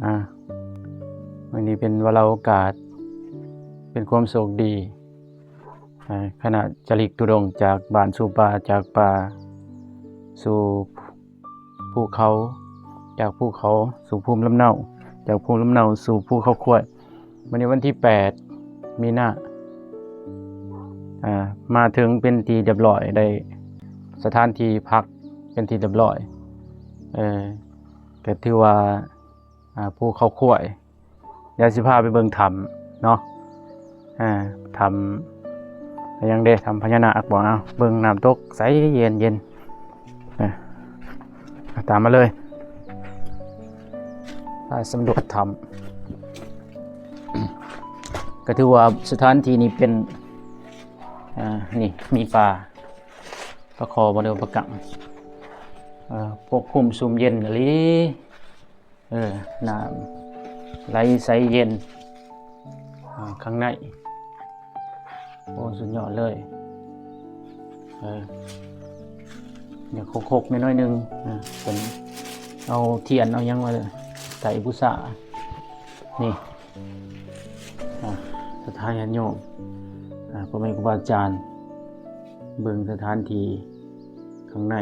ອ່າ ມື້ນີ້ເປັນວາລະໂອກາດ ເປັນຄວາມໂຊກດີ ອ່າ ຄະນະຈະລິກທຸດົງຈາກບ້ານສູ່ປ່າ ຈາກປ່າສູ່ພູເຂົາ ຈາກພູເຂົາສູ່ພູມລຳເນົາ ຈາກພູມລຳເນົາສູ່ພູເຂົາຂວາຍ. ມື້ນີ້ວັນທີແປດມີນາ ອ່າ ມາເຖິງເປັນທີ່ຮຽບຮ້ອຍ ໄດ້ສະຖານທີ່ພັກເປັນທີ່ຮຽບຮ້ອຍ ເອີ ກໍຖືວ່າ ອ່າ ພູເຂົາຂວາຍ. ດຽວຊິພາໄປເບິ່ງຖ້ຳເນາະ ອ່າ ຖ້ຳຫຍັງເດ ຖ້ຳພະຍານາກບໍ? ເອົາ ເບິ່ງນ້ຳຕົກໃສເຢັນໆ ອ່າ ຕາມມາເລີຍ ພາສຳຫຼວດຖ້ຳ. ກໍຖືວ່າສະຖານທີ່ນີ້ເປັນ ອ່າ ນີ້ມີປາ ປາຄໍ່ບໍ່ ຫຼືວ່າປາກັງ ເອີ ປົກຄຸມຊຸ່ມເຢັນອີ່ຫຼີ ເອີ ນ້ຳໄຫຼໃສເຢັນ ອ່າ ຂ້າງໃນ ໂອ້ ສຸດຍອດເລີຍ ເອີ ດຽວຄົກໆ ໜ້ອຍໆ ໜຶ່ງ ອ່າ ເພິ່ນເອົາທຽນເອົາຫຍັງມາໃສ່ບູຊາ ນີ້ ອ່າ ສັດທາຍາດໂຍມ ອ່າ ພໍ່ແມ່ຄູບາອາຈານ ເບິ່ງສະຖານທີ່ຂ້າງໃນ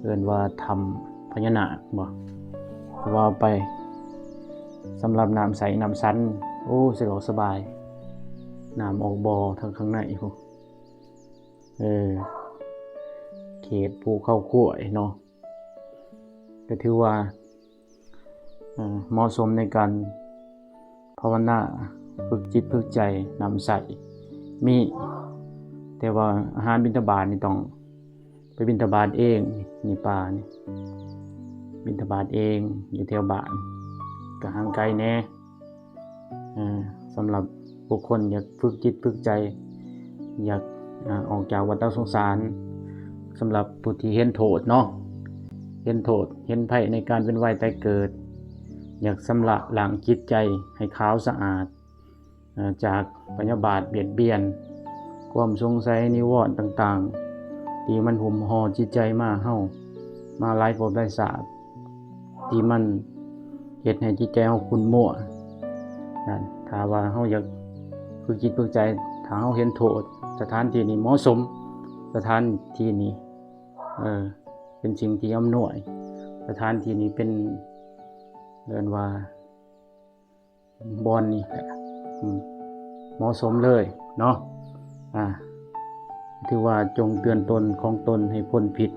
ເອີ້ນວ່າຖ້ຳພະຍານາກບໍ ວ່າໄປ. ສຳລັບນ້ຳໃສນ້ຳສັນ ໂອ້ ສະດວກສະບາຍ ນ້ຳອອກບໍ່ທາງຂ້າງໃນພຸ້ນ ເອີ ເຂດພູເຂົາຂວາຍເນາະ ກໍຖືວ່າ ເອີ ເໝາະສົມໃນການພາວະນາ ຝຶກຈິດຝຶກໃຈ ນ້ຳໃສມີ ແຕ່ວ່າອາຫານບິນທະບາດນີ້ຕ້ອງໄປບິນທະບາດເອງ. ນີ້ປ່ານີ້ບິນທະບາດເອງ ຢູ່ແຖວບ້ານ ກໍຫ່າງໄກແດ່. ເອີ ສຳລັບບຸກຄົນຢາກຝຶກຈິດຝຶກໃຈ ຢາກ ອາ ອອກຈາກວັດຕະສົງສານ ສຳລັບຜູ້ທີ່ເຫັນໂທດເນາະ ເຫັນໂທດເຫັນໄພໃນການເວີຍນວ່າຍຕາຍເກີດ ຢາກຊຳລະລ້າງຈິດໃຈໃຫ້ຂາວສະອາດ ເອີ ຈາກພະຍາບາດບຽດບຽນ ຄວາມສົງໄສນິວອນຕ່າງໆ ທີ່ມັນຫຸ້ມຫໍ່ຈິດໃຈມາເຮົາ ມາຫຼາຍພົບຫຼາຍຊາດ ທີ່ມັນເຮັດໃຫ້ຈິດໃຈເຮົາຂຸ້ນມົວ. ນັ້ນ ຖ້າວ່າເຮົາຢາກຝຶກຈິດຝຶກໃຈ ຖ້າເຮົາເຫັນໂທດ ສະຖານທີ່ນີ້ເໝາະສົມ ສະຖານທີ່ນີ້ ເອີ ເປັນສິ່ງທີ່ອຳນວຍ ສະຖານທີ່ນີ້ເປັນ ເອີ້ນວ່າ ບ່ອນນີ້ແຫຼະ ອືມ ເໝາະສົມເລີຍເນາະ. ອ່າ ຖືວ່າຈົ່ງເຕືອນຕົນຂອງຕົນໃຫ້ພົ້ນຜິດ,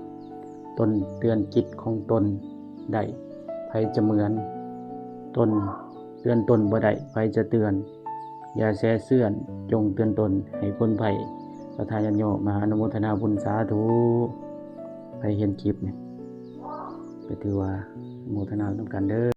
ຕົນເຕືອນຈິດຂອງຕົນໄດ້, ໃຜຈະເໝືອນຕົນ, ເຕືອນຕົນບໍ່ໄດ້, ໃຜຈະເຕືອນ? ຢ່າແຊ່ເຊືອນ, ຈົ່ງເຕືອນຕົນໃຫ້ພົ້ນໄພ. ສາທາຍາດໂຍມມາອະນຸໂມທະນາບຸນ ສາທຸ. ໃຜເຫັນຄລິບນີ້ ກໍຖືວ່າອະນຸໂມທະນານຳກັນເດີ້.